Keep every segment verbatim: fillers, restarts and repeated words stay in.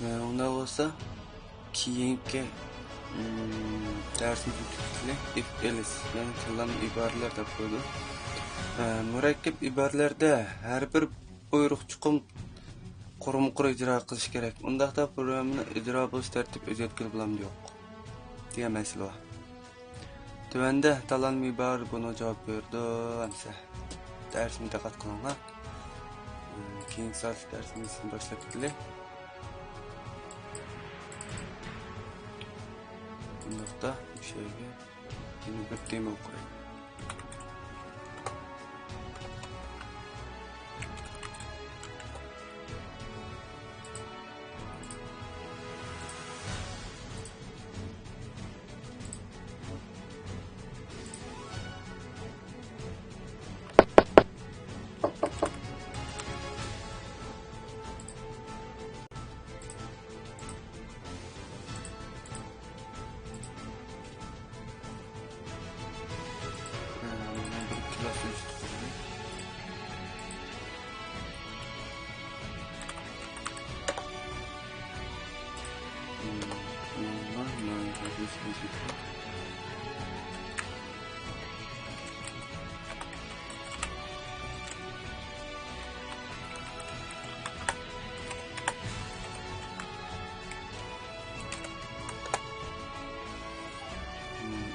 ئۇنداق بولسا، كېيىنكى، ئىم، دەرسىمىزنى تۈگىتىلى. ئىف ئېلىس، يەنى تاللانما ئىبارىلەر دەپ قويدۇق. ئە، مۇرەككەپ ئىبارىلەردە ھەر بىر بۇيرۇق چوقۇم قۇرۇمقۇر ئىجرا قىلىش كېرەك. ئۇنداقتا پروگراممىنىڭ ئىجرا بولۇش تەرتىپى ئۆزگەرتكىلى بولامدۇ يوق دېگەن مەسىلە بار. تۆۋەندە تاللانما ئىبارە بۇنىڭغا جاۋاب بېرىدۇ. ئەمسە دەرسىمگە دىققەت قىلىڭلار. ئىم، كېيىنكى سائەتلىك دەرسىمىزنى باشلاپ كېتەيلى. بۇنداقتا مۇشۇ يەرگە يەنە بىر دېمو قوياي.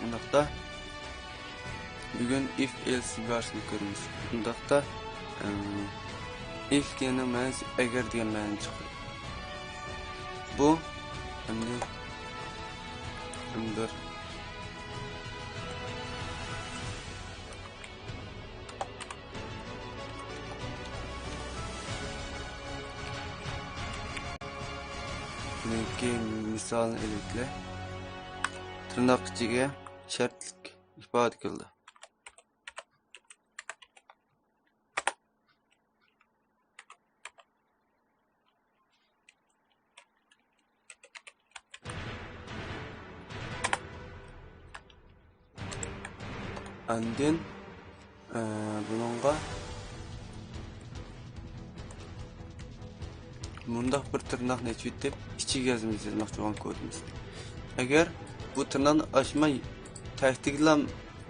ئۇنداقتا بۈگۈن ئىف ئېلس ئىبارىسىنى كۆرىمىز. ئۇنداقتا، ئىف دېگەننىڭ مەنىسى ئەگەر دېگەن مەنىنى چىقىرىدۇ. بۇ ئەمدى بىر بۇنىڭكى مىسالىنى ئېلىۋېتىلى. تىرناق ئىچىگە شەرتلىك ئىپادە كېلىدۇ. ئاندىن، ئە، بۇنىڭغا مۇنداق بىر تىرناقنى ئېچىۋېتىپ، ئىچىگە يازىمىز، يازماقچى بولغان كودىمىزنى. ئەگەر بۇ تىرناقنى ئاچماي، تەكتىگىلا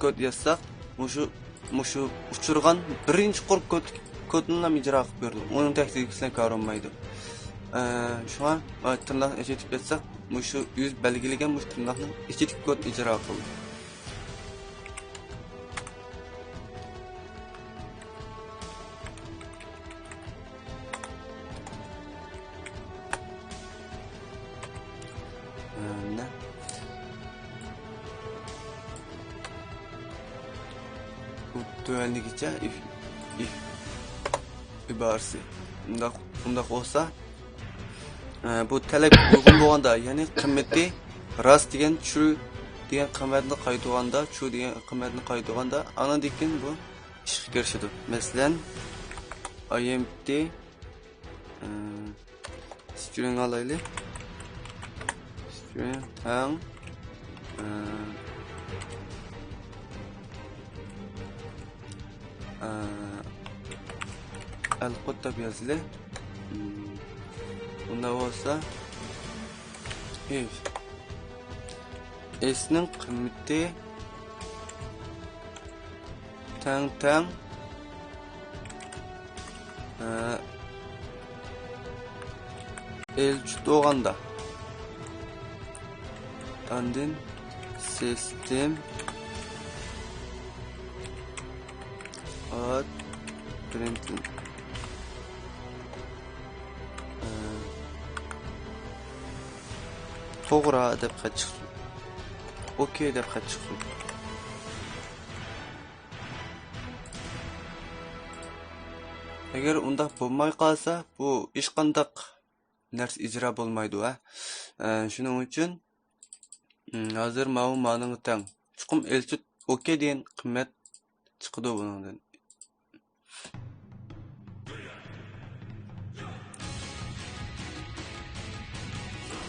كود يازساق، مۇشۇ، مۇشۇ ئۇچۇرغان بىرىنچى قۇر كود، كودنىلا ئىجرا قىلىپ بېرىدۇ. ئۇنىڭ تەكتىگىسىنى كار بولمايدۇ. ئە، شۇڭا، ئە، تىرناقنى ئېچىۋېتىپ كەتسەك، مۇشۇ ئۆزى بەلگىلىگەن مۇشۇ تىرناقنىڭ ئىچىدىكى كودنى ئىجرا قىلىدۇ. مانا. بۇ تۆۋەندىكىچە ئىف، ئىف ئىبارىسى. ئۇنداق، ئۇنداق بولسا، ئە، بۇ تەلەپ ئۇيغۇن بولغاندا، يەنى قىممىتى راست دېگەن، ترۇ دېگەن قىممەتنى قايتۇرغاندا، ترۇ دېگەن قىممەتنى قايتۇرغاندا، ئاندىن كېيىن بۇ ئىشقا كىرىشىدۇ. مەسىلەن، ئاي ئېم پى ئى، ئى، سترىڭ ئالايلى. سترىڭ تەڭ، ئى، ئى، ئەلقۇت دەپ يازىلى. ئى، بۇنداق بولسا، ئىف، ئېسنىڭ قىممىتى تەڭ تەڭ، ئە، ئېل چۈت بولغاندا، ئاندىن سىستېم ئات پرىنتىن، ئە، توغرا دەپ خەت چىقسۇن. ئوكەي دەپ خەت چىقسۇن. ئەگەر ئۇنداق بولماي قالسا، بۇ ھېچقانداق نەرسە ئىجرا بولمايدۇ، ھە. ئە، شۇنىڭ ئۈچۈن، م، ھازىر ماۋۇ مانىڭغا تەڭ. چوقۇم ئېل چۈت ئوكەي دېگەن قىممەت چىقىدۇ بۇنىڭدىن.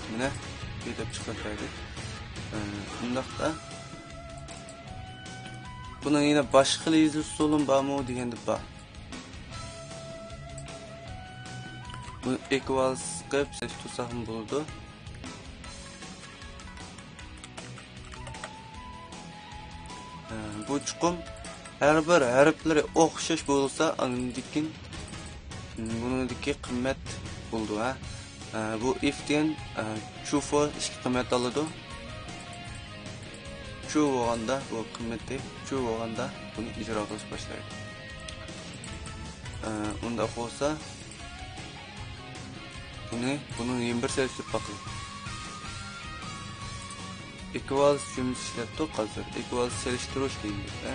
مانا، بىر دەپ چىقىپ بەردى. ئە، ئۇنداقتا بۇنىڭ يەنە باشقا خىل يېزىش ئۇسۇلىمۇ بارمۇ دېگەندە بار. ئېكۋالس قىلىپ سېلىشتۇرساقمۇ بولىدۇ. بۇ چوقۇم ھەر بىر ھەرپلىرى ئوخشاش بولسا، ئاندىن كېيىن بۇنىڭدىكى قىممەت بولىدۇ، ھە. بۇ ئىف دېگەن ترۇ فالس ئىككى قىممەت ئالىدۇ. ترۇ بولغاندا بۇ قىممىتى، ترۇ بولغاندا بۇنى ئىجرا قىلىش باشلايدۇ. ئۇنداق بولسا، بۇنى، بۇنىڭ يەنە بىر سەۋەبى بار. ئېكۋالس جۈملىسى ئىشلەتتۇق ھازىر. ئېكۋالس سېلىشتۇرۇش دېگەن گەپ، ھە؟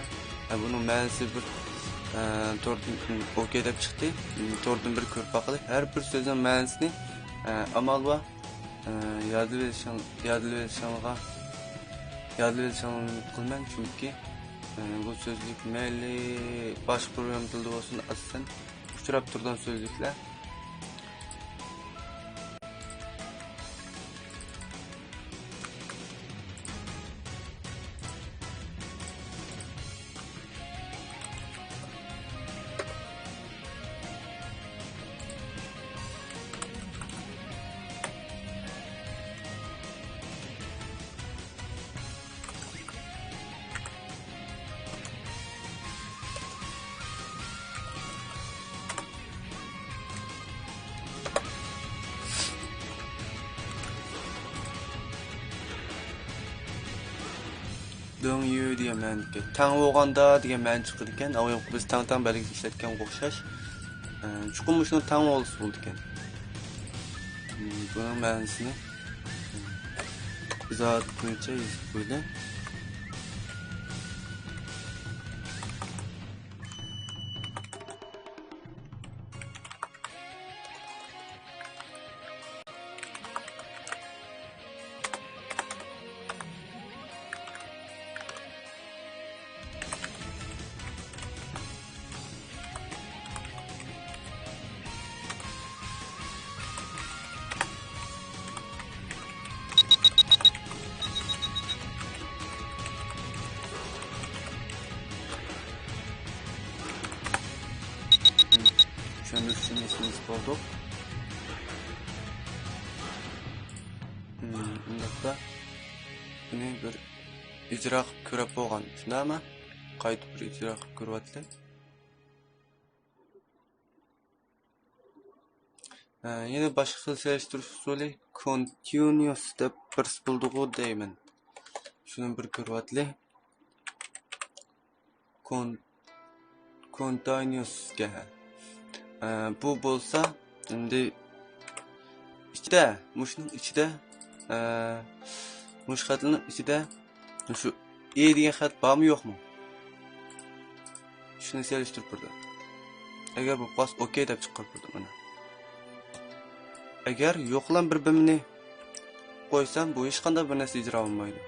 ھە، بۇنىڭ مەنىسى بىر، ئە، توردىن، ئوكەي دەپ چىقتى. توردىن بىر كۆرۈپ باقىلى. ھەر بىر سۆزنىڭ مەنىسىنى، ئە، ئامال بار، ئە، يادلىۋېلىشىڭ-، يادلىۋېلىشىڭلارغا، يادلىۋېلىشىڭلارنى ئۈمىد قىلىمەن، چۈنكى، ئە، بۇ سۆزلۈك مەيلى باشقا پروگرامما تىلىدا بولسۇن، ئاساسەن ئۇچراپ تۇرىدىغان سۆزلۈكلەر. دېڭ يۈ دېگەن مەنىدىكى، تەڭ بولغاندا دېگەن مەنە چىقىدىكەن. ئاۋۇ بىز تەڭ تەڭ بەلگىسى ئىشلەتكەنگە ئوخشاش. ئە، چوقۇم مۇشۇنىڭ تەڭ بولسا بولىدىكەن. بۇنىڭ مەنىسىنى ئىزاھات بويىچە يېزىپ قويدۇم. چۈشەندۈرۈشنى نېسىمىز بولدۇق. ئۇنداقتا بۇنى بىر ئىجرا قىلىپ كۆرۈپ بولغان، شۇنداقمۇ؟ قايتا بىر ئىجرا قىلىپ كۆرۈۋاتىلى. ھە، يەنە باشقا خىل سېلىشتۇرۇش ئۇسۇلى، كونتىنيۇس دەپ بىرسى بولىدىغۇ دەيمەن. شۇنى بىر كۆرۈۋاتىلى. كون-، كونتىنيۇسكەن. ئە، بۇ بولسا ئەمدى ئىچىدە، مۇشۇنىڭ ئىچىدە، ئە، مۇشۇ خەتنىڭ ئىچىدە مۇشۇ ئى دېگەن خەت بارمۇ يوقمۇ؟ شۇنى سېلىشتۇرۇپ بېرىدۇ. ئەگەر بولۇپ قالسا ئوكەي دەپ چىقىرىپ بېرىدۇ مانا. ئەگەر يوقلام بىر بىمنى قويسام، بۇ ھېچقانداق بىر نەرسە ئىجرا بولمايدۇ.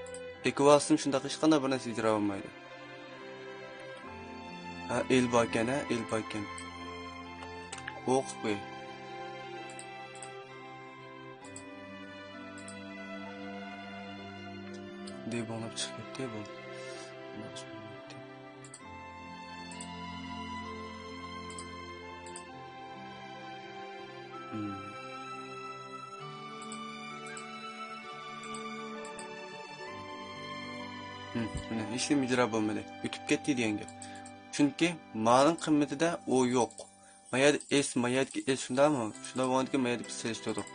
ئېكۋالسمۇ شۇنداق ھېچقانداق بىر نەرسە ئىجرا بولمايدۇ. ھە، ئېل باركەن، ھە، ئېل باركەن. ئوقۇپ قوياي. دېبۇڭلاپ چىقىپ كەتتى بۇ. مانا، ھېچنېمە ئىجرا بولمىدى. ئۆتۈپ كەتتى دېگەن گەپ. چۈنكى مانىڭ قىممىتىدە ئۇ يوق. ما يەردە ئېس، ما يەردىكى ئېس شۇنداقمۇ؟ شۇنداق بولغاندىكىن ما يەردە بىز سېلىشتۇردۇق.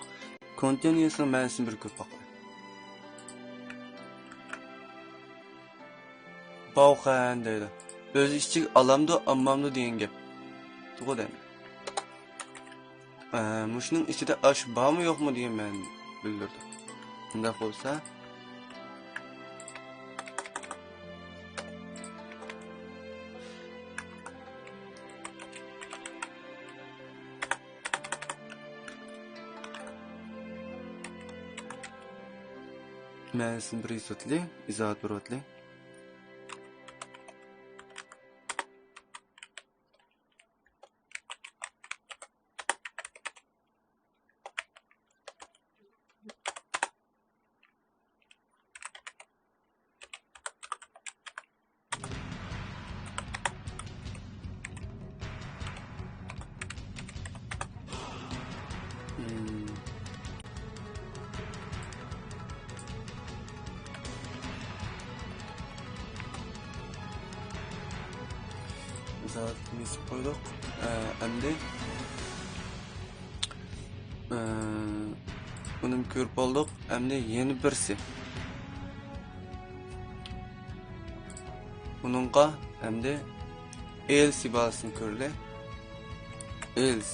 كونتىنيۇسنىڭ مەنىسىنى بىر كۆرۈپ باقايلى. باۋخەن دەيدۇ. ئۆز ئىچىگە ئالامدۇ، ئالمامدۇ دېگەن گەپ. توغرا دەيمەن. ئە، مۇشۇنىڭ ئىچىدە ئاش بارمۇ يوقمۇ دېگەن مەنىنى بىلدۈرىدۇ. ئۇنداق بولسا، مەنىسىنى بىر يېزىۋاتىلى، ئىزاھات بېرىۋاتىلى. يېزىپ قويدۇق. ئە، ئەمدى، ئە، بۇنى كۆرۈپ بولدۇق. ئەمدى يەنە بىرسى. بۇنىڭغا ئەمدى ئېلس ئىبارىسىنى كۆرىلى. ئېلس.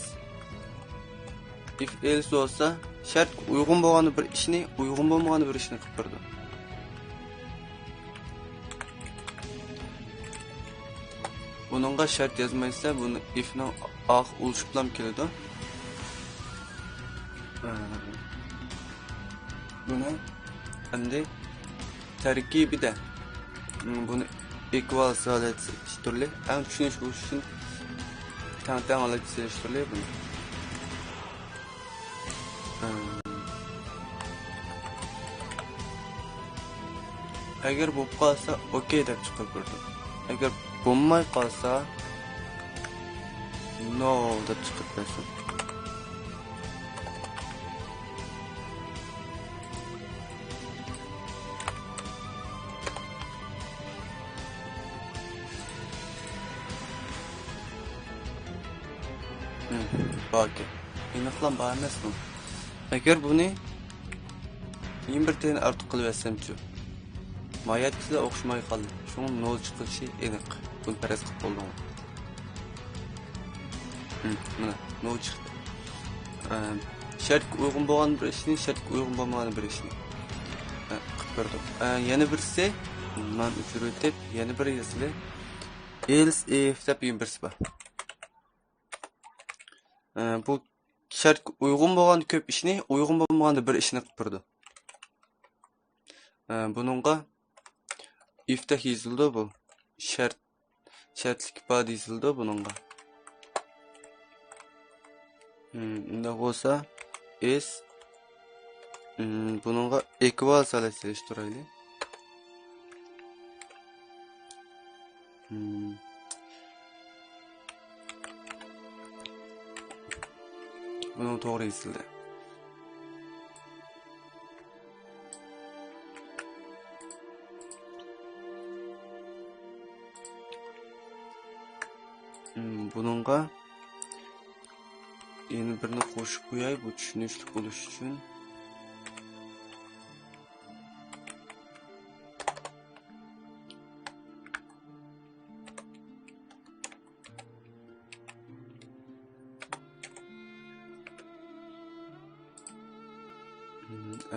ئىف ئېلس بولسا، شەرتكە ئۇيغۇن بولغان بىر ئىشنى، ئۇيغۇن بولمىغان بىر ئىشنى قىلىپ بېرىدۇ. بۇنىڭغا شەرت يازمايسىلەر، بۇنى ئىفنىڭ ئاخىرى ئۇلىشىپلام كېلىدۇ. بۇنى ئەمدى تەركىبىدە، بۇنى ئېكۋالېنت ھالەتتە سېلىشتۇرۇلى. ئەڭ چۈشىنىش بولۇشى ئۈچۈن تەڭ-تەڭ ھالەتتە سېلىشتۇرۇلى بۇنى. ئەگەر بولۇپ قالسا، ئوكەي دەپ چىقىرىپ بېرىدۇ. ئەگەر بولماي قالسا، نو دەپ چىقىرىپ بەرسۇن. ھىم، باركەن. ئېنىقلام بار ئەمەسمۇ؟ ئەگەر بۇنى يەنە بىر تىيىن ئارتۇق قىلىۋەتسەمچۇ؟ ماھىيەتكىسىدە ئوخشىماي قالدى. شۇڭا نول چىقىرىشى ئېنىق. بۇنى پەرەز قىلىپ بولدىڭىز. ھىم، مانا، نول چىقتى. ئە، شەرتكە ئۇيغۇن بولغان بىر ئىشنى، شەرتكە ئۇيغۇن بولمىغان بىر ئىشنى، ئە، قىلىپ بەردۇق. ئە، يەنە بىرسى، مەن ئۆچۈرۈۋېتىپ، يەنە بىر يازىلى. ئېلس ئىف دەپ يەنە بىرسى بار. ئە، بۇ شەرتكە ئۇيغۇن بولغاندا كۆپ ئىشنى، ئۇيغۇن بولمىغاندا بىر ئىشنى قىلىپ بېرىدۇ. ئە، بۇنىڭغا ئىف دەپ يېزىلىدۇ بۇ. شەرت، شەرتلىك ئىپادە يېزىلىدۇ بۇنىڭغا. ھىم، ئۇنداق بولسا، ئېس، ھىم، بۇنىڭغا ئېكۋال سېلىشتۇرايلى. ھىم. بۇنىڭ توغرا يېزىلدى. ھىم، بۇنىڭغا يەنە بىرنى قوشۇپ قوياي، بۇ چۈشىنىشلىك بولۇش ئۈچۈن.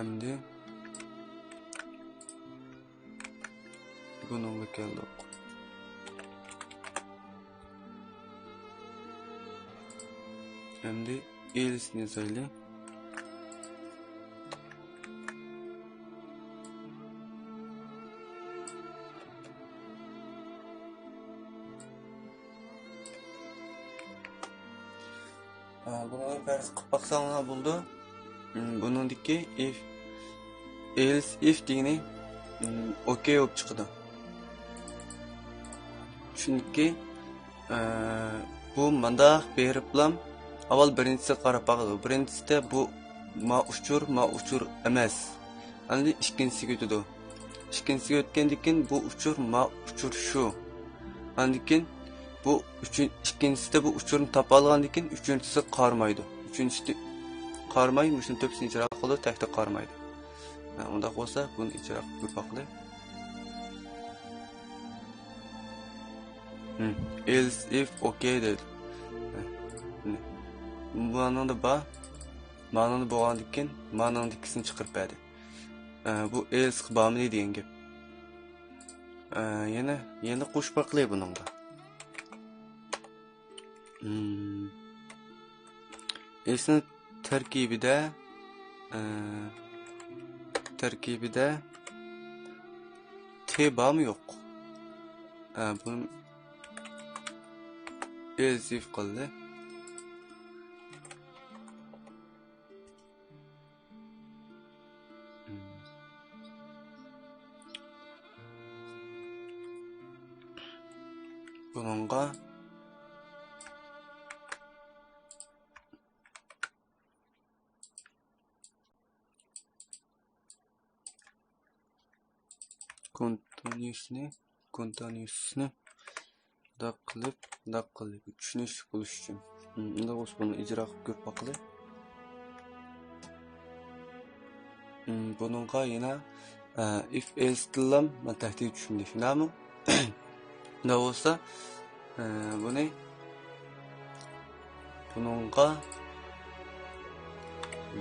ئەمدى بۇنىڭغا كەلدۇق. ئەمدى ئېلسنى يازايلى. ئا، بۇنى پەرز قىلىپ باقساڭلار بولىدۇ. م، بۇنىڭدىكى ئىف، ئېلس ئىف دېگىنى، م، ئوكەي بولۇپ چىقىدۇ. چۈنكى، ئە، بۇ مانداق بېرىپلام، ئاۋۋال بىرىنچىسىگە قاراپ باقىدۇ. بىرىنچىسىدە بۇ ما ئۇچۇر، ما ئۇچۇر ئەمەس. ئاندىن ئىككىنچىسىگە ئۆتىدۇ. ئىككىنچىسىگە ئۆتكەندىن كېيىن بۇ ئۇچۇر، ما ئۇچۇر شۇ. ئاندىن كېيىن بۇ ئۈچۈن-، ئىككىنچىسىدە بۇ ئۇچۇرنى تاپالىغاندىن كېيىن ئۈچىنچىسىگە قارىمايدۇ. ئۈچىنچىسى قارىماي، مۇشۇنى تۆپىسىنى ئىجرا قىلىدۇ، تەكتە قارىمايدۇ. ھە، ئۇنداق بولسا بۇنى ئىجرا قىلىپ باقىلى. ھىم، ئېلس ئىف ئوكەي دەيدۇ. ھە، مانا. مانىڭدا بار. مانىڭدا بولغاندىن كېيىن مانىڭدىكىسىنى چىقىرىپ بەردى. ئە، بۇ ئېلسقا بارمىدى دېگەن گەپ. ئە، يەنە، يەنە قوشۇپ باقىلى بۇنىڭغا. ھىم. ئېلسنىڭ تەركىبىدە، ئە، تەركىبىدە تى بارمۇ يوق؟ ئە، بۇنى ئېلس ئىف قىلدى. بۇنىڭغا كونتىنيۇسنى، كونتىنيۇسنى مۇنداق قىلىپ، مۇنداق قىلىپ چۈشىنىشلىك بولۇش ئۈچۈن. مم، ئۇنداق بولسا بۇنى ئىجرا قىلىپ كۆرۈپ باقىلى. مم، بۇنىڭغا يەنە، ئە، ئىف ئېلس تىللام مەن تەھدىت چۈشۈندى، شۇنداقمۇ؟ ئۇنداق بولسا، ئە، بۇنى، بۇنىڭغا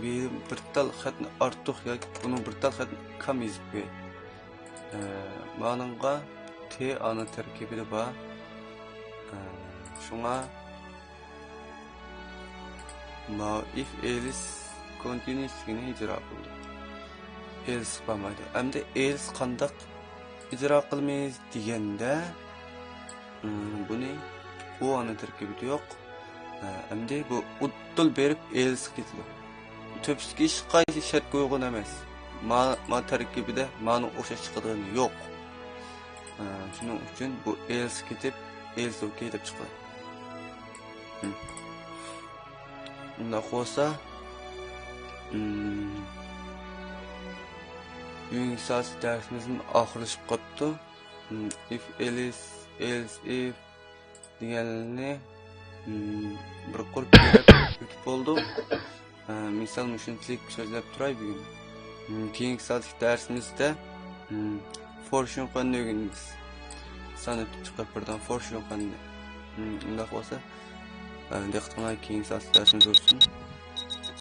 بىر، بىر تال خەتنى ئارتۇق ياكى بۇنىڭ بىر تال خەتنى كام يېزىپ قوياي. ئە، مانىڭغا تې ئانىڭ تەركىبىدە بار. ئە، شۇڭا ماۋۇ ئىف ئېلس كونتىنۇس دېگىنى ئىجرا قىلدۇق. ئېلس بارمايدۇ. ئەمدى ئېلس قانداق ئىجرا قىلىمىز دېگەندە، ئىم، بۇنى ئۇ ئانىڭ تەركىبىدە يوق. ئە، ئەمدى بۇ ئۇددىل بېرىپ ئېلسقا كېتىدۇ. تۆپىسىدىكى ھېچقايسى شەرت قويغان ئەمەس. ما، ما تەركىبىدە مانىڭ ئوخشاش چىقىدىغىنى يوق. ئە، شۇنىڭ ئۈچۈن بۇ ئېلسقا كېتىپ، ئېلس ئوكەي دەپ چىقىدۇ. ھىم. ئۇنداق بولسا، ئىم، بۈگۈنكى سائەتلىك دەرسىمىزمۇ ئاخىرلىشىپ قاپتۇ. ئىم، ئىف ئېلس، ئېلس ئىف دېگەنلەرنى، ئىم، بىر قۇر كۆرۈپ ئۆتۈپ بولدۇق. ئە، مىسال، مۇشۇنچىلىك سۆزلەپ تۇراي بۈگۈن. ئىم، كېيىنكى سائەتلىك دەرسىمىزدە، ئىم، فور شۇڭخەننى ئۆگىنىمىز. سان ئۆتۈپ چىقىپ بىردىن فور شۇڭخەننى. ئىم، ئۇنداق بولسا، ئە، دىققىتىڭلار كېيىنكى سائەتلىك دەرسىمىز بولسۇن.